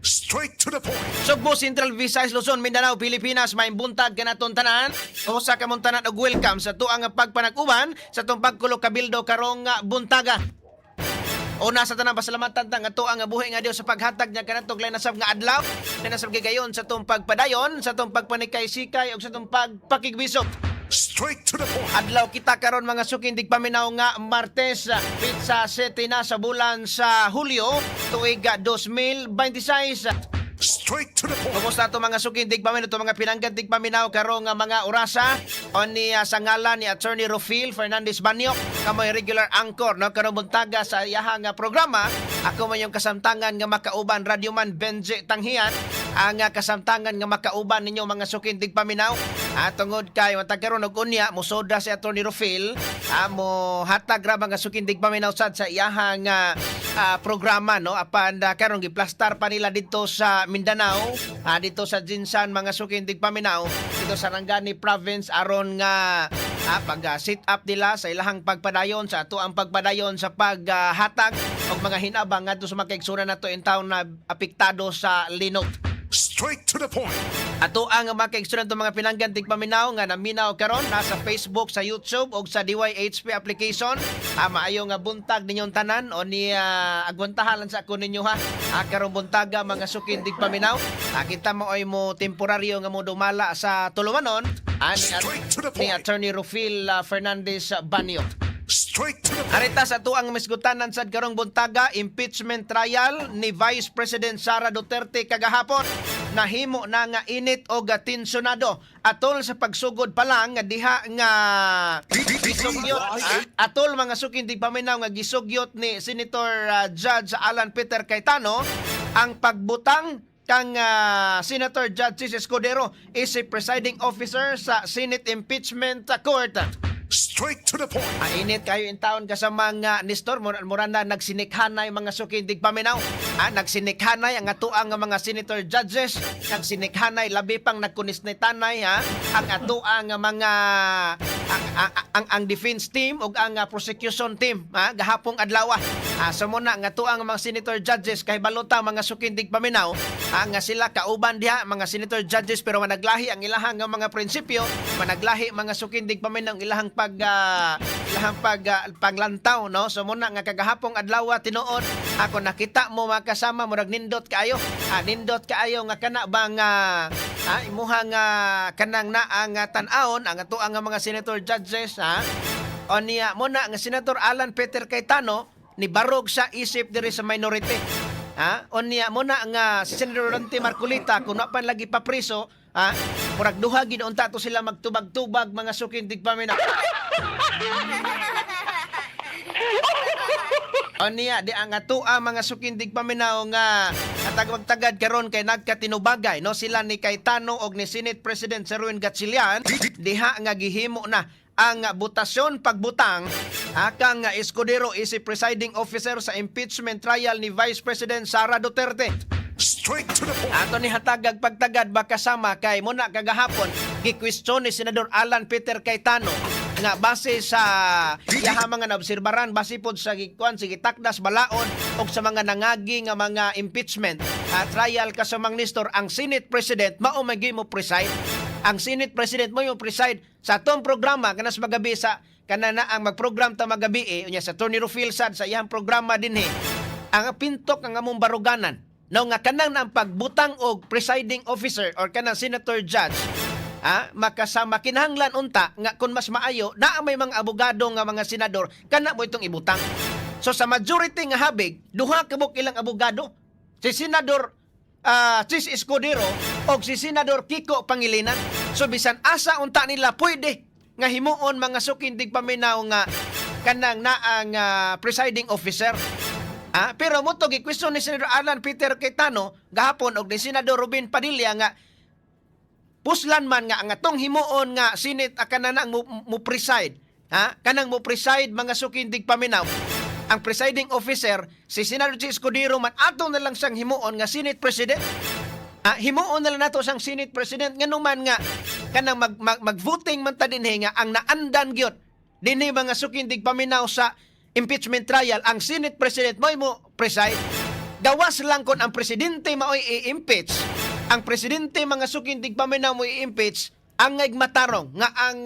Straight to the point. Sugbo, Central Visayas, Luzon, Mindanao, Pilipinas, maayong buntag kanatong tanan. Usa ka mong tanan og welcome sa tuang pagpanag-uban sa atong pagkulo kabildo karong buntaga. Una sa tanan, pasalamatan ta nga tuang buhi nga Dios sa paghatag niya kanatong lain nasab nga adlaw, lain nasab gigayon sa atong pagpadayon, sa atong pagpanikay-sikay ug sa atong pagpakigwisok. Straight to the point. Adlaw kita karon, mga suking tigpaminaw, nga Martes, petsa 7 na sa bulan sa Hulyo, tuig 2026. Straight to the point. Kumusta to, mga suking tigpaminaw, to mga pinanggad tigpaminaw karong nga mga orasa o ni sa ngalan ni Attorney Rufil Fernandez Banyok, kamoy regular anchor, no, karong buntaga sa iyahang nga programa. Ako man yung kasamtangan nga makauban, Radyoman Benji Tanghian ang kasamtangan nga makauban ninyo, mga suking tigpaminaw. Tungod kay matag karon og unya musoda si Attorney Rufil, mo hatag ra mga suking tigpaminaw sad sa iyahang programa, no, apan karon giplastar pa nila dito sa Mindanao, dito sa GenSan, mga suking tigpaminaw, dito sa Sarangani Province, aron nga pag sit up nila sa ilahang pagpadayon sa ato ang pagpadayon sa paghatag og mga hinabang ngadto sa mga kaigsuonan nato in town na apektado sa linot. Straight to the point. Ato ang mga kaigsuonan, mga pinanggan tigpaminaw nga naminaw karon nasa Facebook, sa YouTube ug sa DYHP application. Maayo nga buntag ninyong tanan o ni agwantahan lang sa ako ninyo ha. Karong buntaga, mga sukin tigpaminaw. Kita mo ay mo temporaryo nga mo dumala sa tulumanon Straight to the ni point. Attorney Rufil Fernandez Banyo. Straight to the point. Arita sa tuang misgutanan sad karong buntaga, impeachment trial ni Vice President Sara Duterte kagahapon nahimo na nga init o tensyonado atol sa pagsugod pa lang nga diha nga gisugyot, atol, mga suking tigpaminaw, nga gisugyot ni Senator Judge Alan Peter Cayetano ang pagbutang kang Senator Judge Chiz Escudero is a presiding officer sa Senate Impeachment Court. Straight to the point. Init kayo in town kasama nga Nestor, mura na nagsinikhanay, mga suking tigpaminaw. Nagsinikhanay ang atuang nga mga senator judges, nagsinikhanay, labi pang nagkunisnitanay ha, ang atuang nga mga ang defense team ug ang prosecution team ha, gahapong adlaw. So muna nga atuang mga senator judges kay balota, mga suking tigpaminaw, nga sila kauban diha mga senator judges, pero managlahi ang ilahang nga mga prinsipyo, managlahi, mga suking tigpaminaw, ang ilahang pag paglantaw, no. So muna nga kagahapong adlaw, tinuod ako nakita mo, makasama, murag nindot kaayo, nindot kaayo nga kana bang imuha nga kanang naa nga tan-awon ang ato ang mga senator judges ha. O niya muna nga Senator Alan Peter Cayetano ni barog sa isip diri sa minority. Ha? O niya muna nga si Senator Rodante Marcoleta kung wa pa lagi pa preso, ha? Murag duha gid unta to sila magtubag-tubag, mga suking tigpaminaw. O niya di ang atua, mga suking tigpaminaw, nga atag magtagad karon kay nagkatinubagay, no, sila ni Cayetano og ni Senate President Sherwin Gatchalian diha nga gihimo na ang botasyon pagbutang akang Escudero is a presiding officer sa impeachment trial ni Vice President Sara Duterte. Straight to the point. Ato ni hatagag pagtagad bakasama kay muna kagahapon gi-question ni Senador Alan Peter Cayetano nga base sa iyaha mga naobserbaran, base pod sa gikuan sige takdas balaod og sa mga nangagi nga mga impeachment at trial kasamang Nestor, ang Senate President mao may mo preside, ang Senate President mo yung preside sa atong programa kanas magabi sa kanana ang magprogram ta magabi unya sa Tony Rufil sad sa iyang programa dinhi ang pintok ang among baruganan, no, nga kanang na ang pagbutang og presiding officer or kanang senator judge makasama kinahanglan unta nga kung mas maayo naa may mga abogado nga mga senador kana mo itong ibutang. So sa majority nga habig, duha ka buok ilang abogado, si Senador Chiz Escudero og si Senador Kiko Pangilinan. So bisan asa unta nila pwede nga himuon, mga suking tigpaminaw, nga kanang naang presiding officer. Pero mo to gi-question ni Senador Alan Peter Cayetano gahapon og ni Senador Robin Padilla nga puslan man nga ang atong himuon nga Senate kanana ang mo preside ha, kanang mo preside, mga suking tigpaminaw, ang presiding officer si Senador Chiz Escudero man, ato na lang siyang himuon nga Senate President. Himuon na lang nato siyang Senate President ngano man nga kanang mag mag-voting man ta dinhi nga ang naandan gyud dinhi, mga suking tigpaminaw, sa impeachment trial, ang Senate President mo mo preside. Gawas lang kon ang presidente maoy i-impeach, ang presidente, mga suking tigpaminaw, mo i-impeach, ang matarong nga ang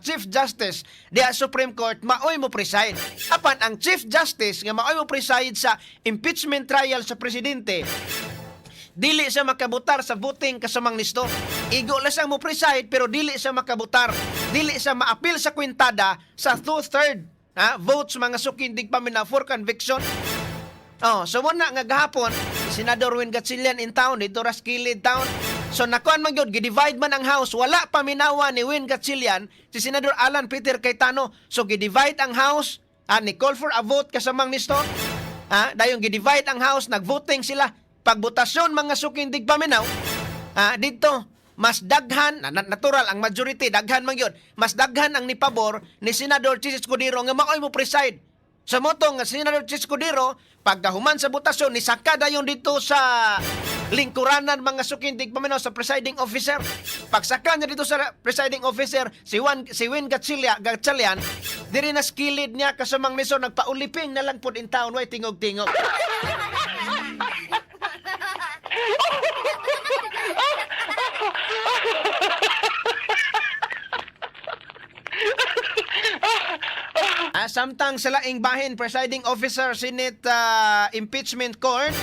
Chief Justice diha Supreme Court maoy mo preside. Apan ang Chief Justice nga maoy mo preside sa impeachment trial sa presidente, dili siya makabutar sa voting, kasamang nisto. Igo lang siyang mo preside pero dili siya makabutar. Dili siya maapil sa kwintada sa two-third ha, votes, mga suking tigpaminaw, for conviction. Oh, so muna nga gahapon, Senador Win Gatchalian in town, dito ras kilid town. So nakuan man gyud, gi-divide man ang House, wala pa minawa ni Win Gatchalian si Senador Alan Peter Cayetano. So gi-divide ang House, ni call for a vote, kasamang nisto. Dayon gi-divide ang House, nagvoting sila. Pagbotasyon, mga suking tigpaminaw, dito mas daghan natural ang majority, daghan man gyud, mas daghan ang nipabor ni Senador Chiz Escudero nga maoy mo preside. Sa moto nga Senador Chiz Escudero, pagkahuman sa botasyon, nisaka dayon dito sa lingkuranan, mga suking tigpaminaw, sa presiding officer. Pagsaka niya dito sa presiding officer, si Win Gatchalian diri na skilid niya, kasamang miso, nagpauliping na lang pud in town, way tingog-tingog. Samtang sa laing bahin, presiding officer, Senate Impeachment Court,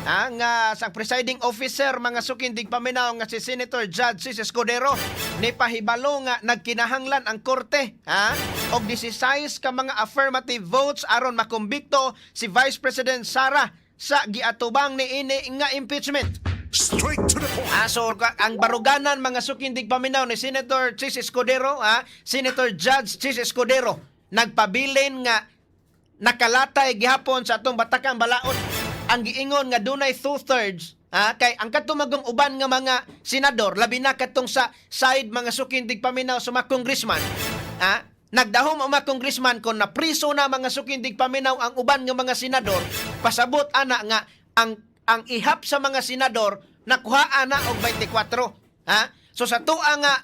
ang sa presiding officer, mga suking tigpaminaw, nga si Senator Judge Chiz Escudero ni pahibalo nga nagkinahanglan ang korte ha og 16 ka mga affirmative votes aron makumbikto si Vice President Sara sa giatubang ni ini nga impeachment. Straight to the point. So ang baruganan, mga suking tigpaminaw, ni Senator Chiz Escudero, Senator Judge Chiz Escudero, nagpabilin nga nakalatay gihapon sa atong batakang balaod ang giingon nga dunay two-thirds, kay ang katumagong uban nga mga senador, labi na katong sa side, mga suking tigpaminaw, sa mga congressman, nagdahom ang mga congressman kon napriso na, mga suking tigpaminaw, ang uban nga mga senador. Pasabot ana nga ang ihap sa mga senador nakuhaan na og 24, ha. So sa tuwa nga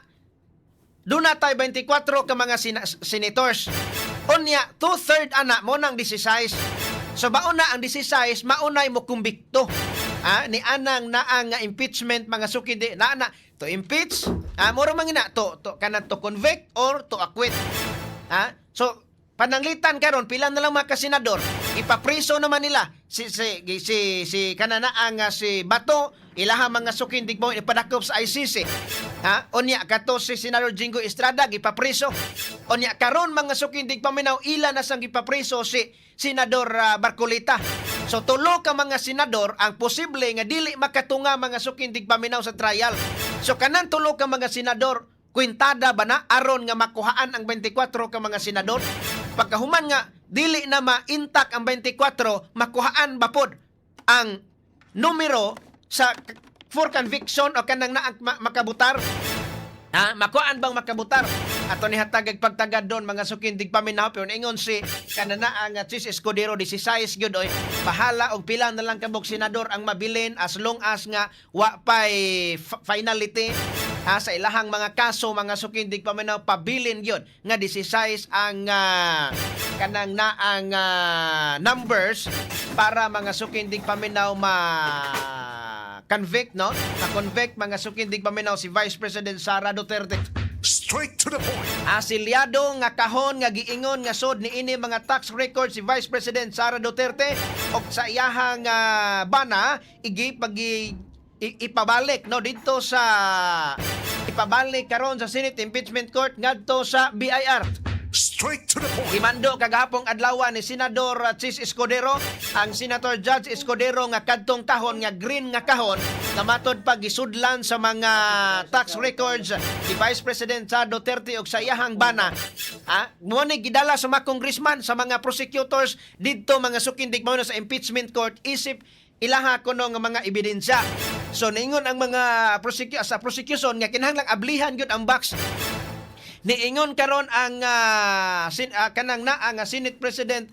doon na tayo 24 ka mga senators. Unya, two-third ana mo nang 16. So bauna ang 16, maunay mo kumbikto. Ni anang naang nga impeachment, mga suki di na na to impeach, muro man ina to kanang to convict or to acquit. So pananglitan karon pila na lang mga kasenador, ipapriso naman nila si si si si kanana ang si Bato, ilaha, mga sukin digmo, ipadakop sa ICC. Ha? Unya kato si Senador Jinggoy Estrada gipapriso. Unya karon, mga sukin digpaminaw, ila na sang gipapriso si Senador Marcoleta. So tulo ka mga senador ang posible nga dili makatunga, mga sukin digpaminaw, sa trial. So kanan tulo ka mga senador, kwintada ba na aron nga makuhaan ang 24 ka mga senador? Pagkahuman nga dili na ma-intact ang 24, makuhaan ba pod ang numero sa for conviction o kanang na makabutar? Ha? Makuhaan bang makabutar? Ato ni hatag pagtagad doon, mga sukin tigpaminaw, pero ingon si kanana ang Chiz Escudero, 16 gyud oy. Bahala og pila na lang kabuk senador ang mabilin, as long as nga wa pay finality ha, sa ilahang mga kaso, mga sukin tigpaminaw, pabilin gyud nga 16 ang kanang naang numbers para, mga sukin tigpaminaw, ma convict, no? Na-convict, mga sukin tigpaminaw, si Vice President Sara Duterte. Straight to the point. Asilyado nga kahon nga giingon nga sod ni ini mga tax records si Vice President Sara Duterte og sa iyahang bana igi pagi ipabalik, no, didto sa ipabalik karon sa Senate Impeachment Court ngadto sa BIR. Straight to the point. Gimando kagahapong adlaw ni Senador Chiz Escudero, ang Senator Judge Escudero, nga kadtong kahon nga green nga kahon nga matod pag gisudlan sa mga tax records ni Vice President Sara Duterte og sa iyahang bana. Mo ni gidala sa mga congressman, sa mga prosecutors didto, mga sukin digmao, sa impeachment court isip ilaha kuno nga mga ebidensya. So niingon ang mga sa prosecution nga kinahanglang ablihan gyud ang box. Niingon karon ang kanang naa nga Senate President,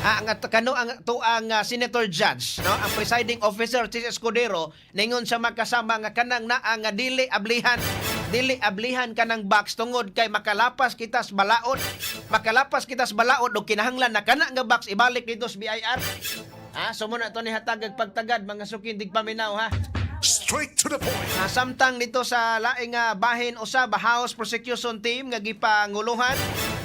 ang kano ang tuang Senator Judge, no, ang presiding officer Chiz Escudero, niingon sa makasama nga kanang naa nga dili ablihan, dili ablihan kanang box tungod kay makalapas kita sa balaod, makalapas kita sa balaod, og kinahanglan na kana nga box ibalik dito sa BIR. Ha, so muna to ni hatagag pagtagad, mga suking tigpaminaw, ha. Straight to the point. Samtang dito sa laing bahin usab, House Prosecution Team nga gipanguluhan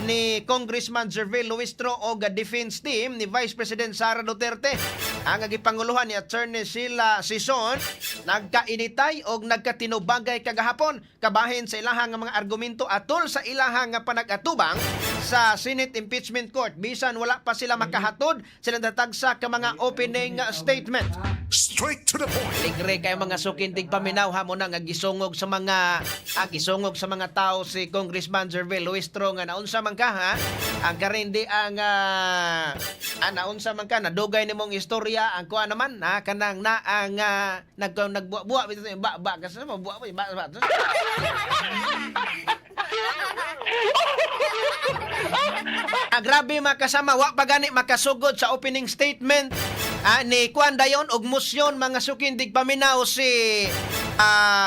ni Congressman Gerville Luistro og defense team ni Vice President Sara Duterte ang nga gipanguluhan ni Attorney Sheila Sison, nagkainitay og nagkatinubagay kagahapon kabahin sa ilahang nga mga argumento atol sa ilahang nga panag-atubang sa Senate Impeachment Court, bisan wala pa sila makahatod sila tatagsa ka mga opening statement. Straight to the point. Ligre kay, mga suking tigpaminaw, ha, mo na nga gisungog sa mga tao si Congressman Gerville Luistro nga naunsa man ka, ha, ang karindi ang naunsa man ka, nadugay nimong istorya, ang kuha naman ha, kanang na ang nag nagbuwa-buwa ba ba kasi ba buwa ba ba. Grabe, makasama, wa pa gani makasugod sa opening statement ni kuan dayon og motion, mga suking tigpaminaw, si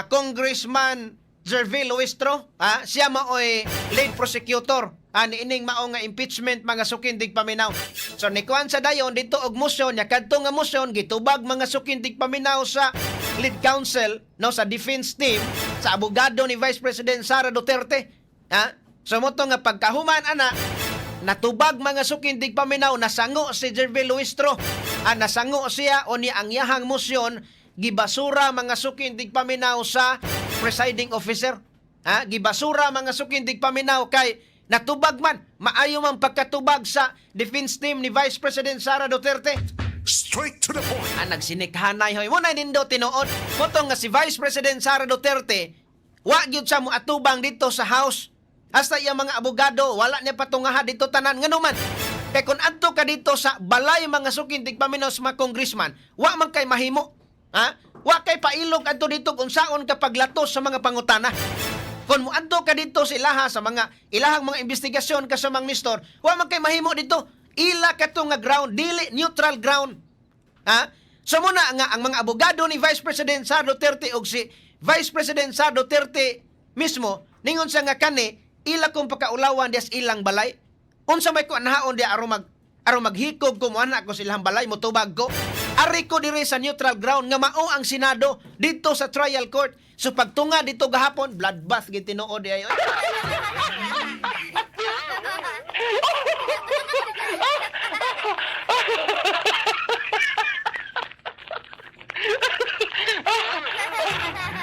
Congressman Gerville Luistro, siya maoy lead prosecutor niining mao nga impeachment, mga suking tigpaminaw. So ni kuan sa dayon dito og motion nya, kadto nga motion gitubag, mga suking tigpaminaw, sa lead counsel, no, sa defense team, sa abogado ni Vice President Sara Duterte, ha. So mo to nga pagkahuman ana natubag, mga suking tigpaminaw, nasango si Gerville Luistro. Nasango siya o niya ang yahang motion gibasura, mga suking tigpaminaw, sa presiding officer. Ha, gibasura, mga suking tigpaminaw, kay natubag man, maayo man pagkatubag sa defense team ni Vice President Sara Duterte. Straight to the point. Nagsinikhanay hoy mo na nindo tinuod. Moto nga si Vice President Sara Duterte wa gyud siya moatubang dito sa House. Hasta iyang mga abogado wala niya patungaha dito tanan, ngano man? Kay kung adto ka dito sa balay, mga suking tigpaminaw, sa mga congressman, wa man kay mahimo. Ha? Wa kay pailog adto dito kung saon ka paglatos sa mga pangutana. Kung muadto ka dito sa ilaha, sa mga ilahang mga investigasyon kasamang Nestor, wa man kay mahimo dito. Ila kato nga ground, dili neutral ground. Ha? So muna nga ang mga abogado ni Vice President Sara Duterte og si Vice President Sara Duterte mismo ningon sa nga kani ila kong pakaulawan dias ilang balay. Unsa may ko anaon di aron maghikob ko, moana ko silang balay, motubag ko. Ari ko diri sa neutral ground nga mao ang Senado dito sa trial court. So pagtunga dito gahapon, bloodbath gid tinuod di ay. Oy.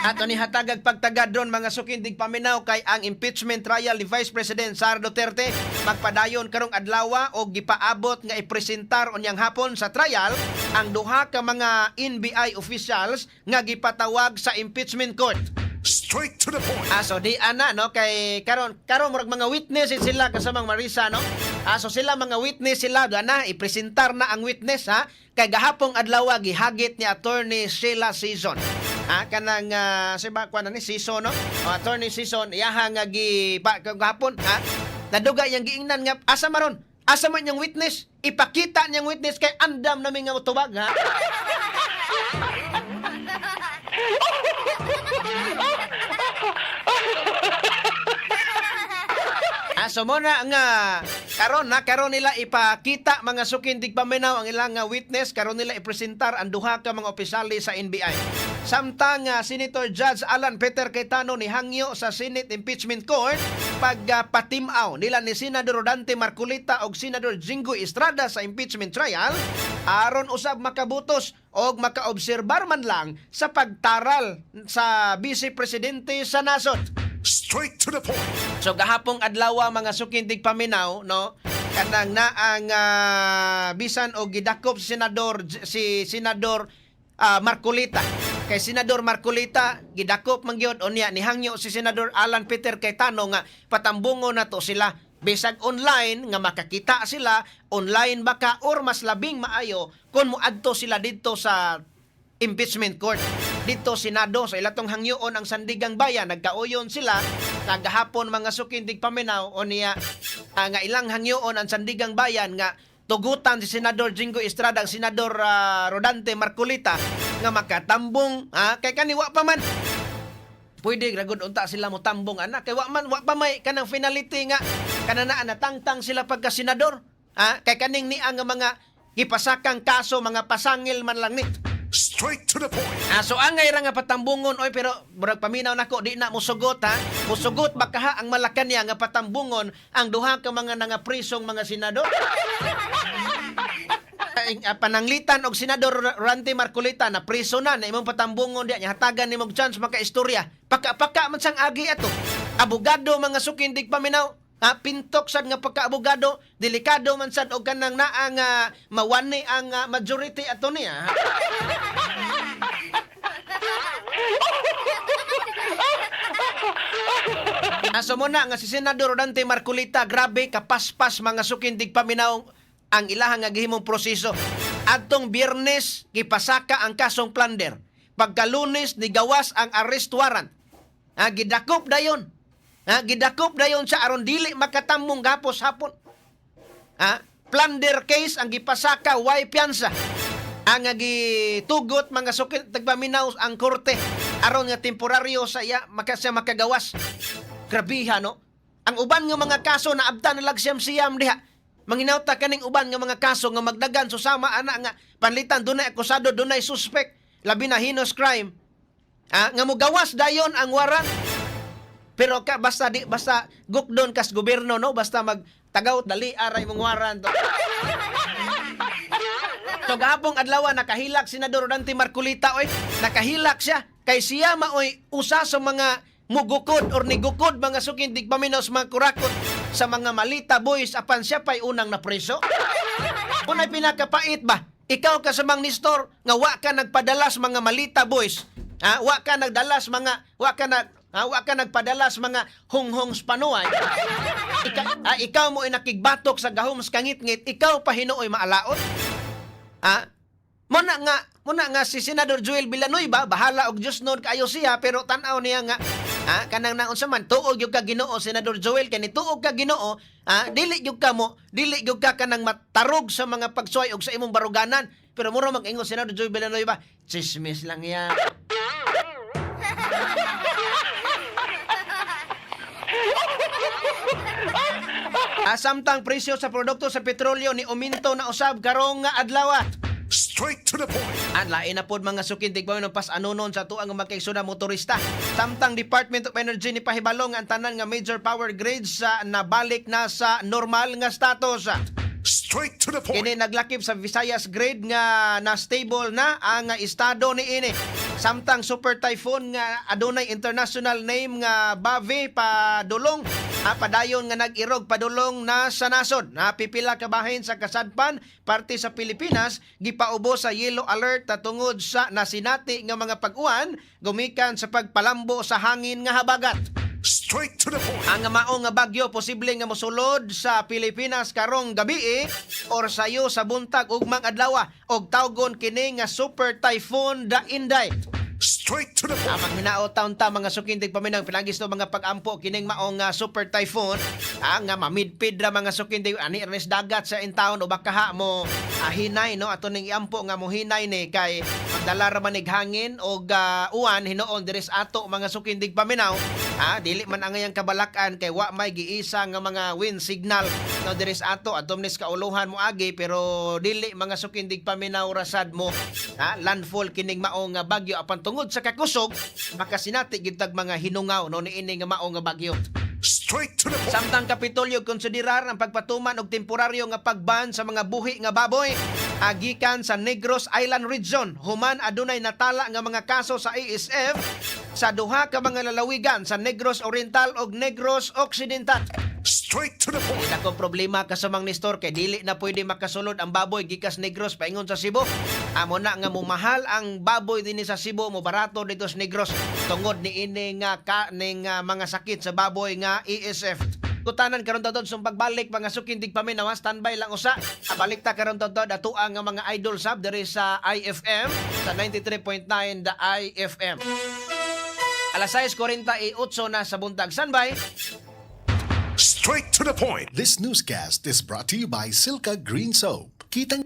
Ato ni hatagag pagtagad ron, mga suking tigpaminaw, kay ang impeachment trial ni Vice President Sara Duterte magpadayon karong adlaw og gipaabot nga ipresentar unyang hapon sa trial ang duha ka mga NBI officials nga gipatawag sa impeachment court. Straight to the point. Ah, so di ana, no, kay karon karon murag mga witness sila, kasamang Marisa, no. Ah, so sila mga witness sila na ipresentar na ang witness, ha, kay gahapong adlaw gihagit ni Attorney Sheila Sison. Ah, kanang si ba kuan na ni Sison, no? O, Attorney Sison iyaha nga gi pa, gahapon, ha. Naduga yang giingnan nga asa maron? Asa man yung witness? Ipakita niyang witness kay andam namin nga tubag, ha. Ah, so muna nga karon na karon nila ipakita, mga suking tigpaminaw, ang ilang nga witness, karon nila ipresentar ang duha ka mga opisyales sa NBI. Samtang Senator Judge Alan Peter Cayetano ni hangyo sa Senate Impeachment Court pagpatimaw nila ni Senador Rodante Marcoleta og Senador Jinggoy Estrada sa impeachment trial aron usab makabutos og makaobserbar man lang sa pagtaral sa Vice Presidente sa nasod. Straight to the point. So gahapong adlaw, mga suking tigpaminaw, no, kanang naang bisan og gidakop si Senador Marcoleta. Kay Senador Marcoleta gidakop man gyud, unya nihangyo si Senador Alan Peter Cayetano nga patambungo na to sila bisag online nga makakita sila online baka, or mas labing maayo kung moadto sila didto sa impeachment court dito Senado. Sa ilatong hangyoon ang Sandigang Bayan, nagkauyon sila kagahapon, mga suking tigpaminaw, o niya nga ilang hangyoon ang Sandigang Bayan nga tugutan si Senador Jinggoy Estrada, ang Senador Rodante Marcoleta nga makatambong, ha, kay kani wa pa man pwede ragod unta sila mo tambong anak, kay wa pa may kanang finality nga kanana natangtang sila pagka senador, ha, kay kaning ni ang mga Gipasakang kaso, mga pasangil man lang ni. Straight to the point. Ah, so angay ra nga patambungon oy, pero murag paminaw nako, di na musugot ha. Musugot ba kaha ang Malacanang nga patambungon ang duha ka mga nangaprisong mga senador? Ay, pananglitan og Senador Randy Marcoleta na priso na na imong patambungon diya, nya hatagan nimog chance makaistorya. Paka-paka man sang agi ato. Abogado, mga sukindig paminaw. Ha, pintok sad nga pagka-abogado, delikado man sad og kanang naa nga mawani ang majority ato niya. Aso mo na nga si Senador Dante Marcoleta, grabe kapaspas, mga sukindig paminaw, ang ilahang nga gihimong proseso. Adtong Biyernes gipasaka ang kasong plunder. Pagkalunes nigawas ang arrest warrant. Ah, gidakop dayon. Ah, gidakop dayon sa aron dili makatambong gapos hapon. Ah, plunder case ang gipasaka, way piyansa. Ang nga gitugot, mga sukit tagpaminaw, ang korte aron nga temporaryo sa iya maka siya makagawas. Grabiha, no? Ang uban nga mga kaso na abta na lag siyam-siyam diha. Manginawta kaning uban nga mga kaso nga magdagan susama ana nga panlitan dunay akusado, dunay suspect, labi na heinous crime. Ah, nga mogawas dayon ang warrant. Pero ka basta di basta gukdon kas gobyerno, no, basta magtagaw dali aray mong warrant. So gahapong adlaw nakahilak Senador Dante Marcoleta oy, nakahilak siya kay siya maoy usa sa mga mugukod or nigukod, mga sukindig paminaw, sa mga kurakot sa mga Malita Boys, apan siya pa'y unang napreso. Unay pinakapait ba? Ikaw kasamang Nestor nga wa ka nagpadala sa mga Malita Boys. Ha? Wa ka nagdala sa mga wa ka nag ha? Wa ka nagpadala sa mga hunghong panuay. Ikaw mo ay nakigbatok sa gahom sa kangitngit, ikaw pa hinuoy maalaot. Ha? Muna nga si Senador Joel Villanueva, bahala og Dios noon kaayo siya, pero tan-aw niya nga kanang naunsa man tuog gyud ka Ginoo, Senador Joel, kay nituog ka Ginoo, dili gyud ka mo dili gyud ka kanang matarog sa mga pagsuway og sa imong baruganan, pero mura mag-ingon Senador Joel Villanueva, chismis lang ya. Samtang presyo sa produkto sa petrolyo ni uminto na usab karong nga adlaw. Straight to the point. At lain na pod, mga sukintig pa ng pasanunon sa tuang nga motorista. Samtang Department of Energy ni pahibalo nga ang tanan nga major power grids sa nabalik na sa normal nga status. Straight to the point. Kini naglakip sa Visayas grid nga na stable na ang estado ni ini. Samtang super typhoon nga adunay international name nga Bavi padulong padayon nga nag-irog padulong na sa nasod. Napipila ka bahin sa kasadpan parte sa Pilipinas gipaubo sa yellow alert tungod sa nasinati nga mga pag-uwan gumikan sa pagpalambo sa hangin nga habagat. Straight to the point. Ang mao nga bagyo posible nga mosulod sa Pilipinas karong gabi or sayo sa buntag ugmang adlaw og tawgon kini nga Super Typhoon Dainday. Straight to the point. Amang hinaot taon ta, mga sukindig paminaw, pinagis to mga pag-ampo kining maong super typhoon nga mamidpid ra, mga sukindig, ani res dagat sa intawon o baka mo hinay, no, ato ning iampo nga mo hinay ni kay magdala ra man ig hangin og uwan hinuon diri sa ato, mga sukindig paminaw. Dili man angayang kabalakan kay wa may giisa nga mga wind signal, no, diri sa ato atom nis kauluhan mo agi, pero dili, mga sukindig paminaw, rasad mo landfall kining mao nga bagyo, apan tungod sa kakusog makasinati gyud tag mga hinungaw, no, niini nga mao nga bagyo. Straight to the point. Samtang Kapitolyo konsiderar ang pagpatuman og temporaryo nga pagban sa mga buhi nga baboy agikan sa Negros Island Region human adunay natala nga mga kaso sa ASF sa duha ka mga lalawigan sa Negros Oriental ug Negros Occidental. Straight to the point. Wala ko problema kasamang Nestor kay dili na pwede makasulod ang baboy gikas Negros paingon sa Cebu. Amo na nga mumahal ang baboy dinhi sa Cebu, mo barato dito sa Negros tungod ni ini nga ka ning mga sakit sa baboy nga ASF. Kutanan karon totod sa pagbalik, mga sukindig paminaw, standby lang usa. Balik ta karon totod atua nga mga idol sab diri sa IFM sa 93.9 The IFM. Alas 6:48 na sa buntag. Standby. Straight to the point. This newscast is brought to you by Silka Green Soap. Kitang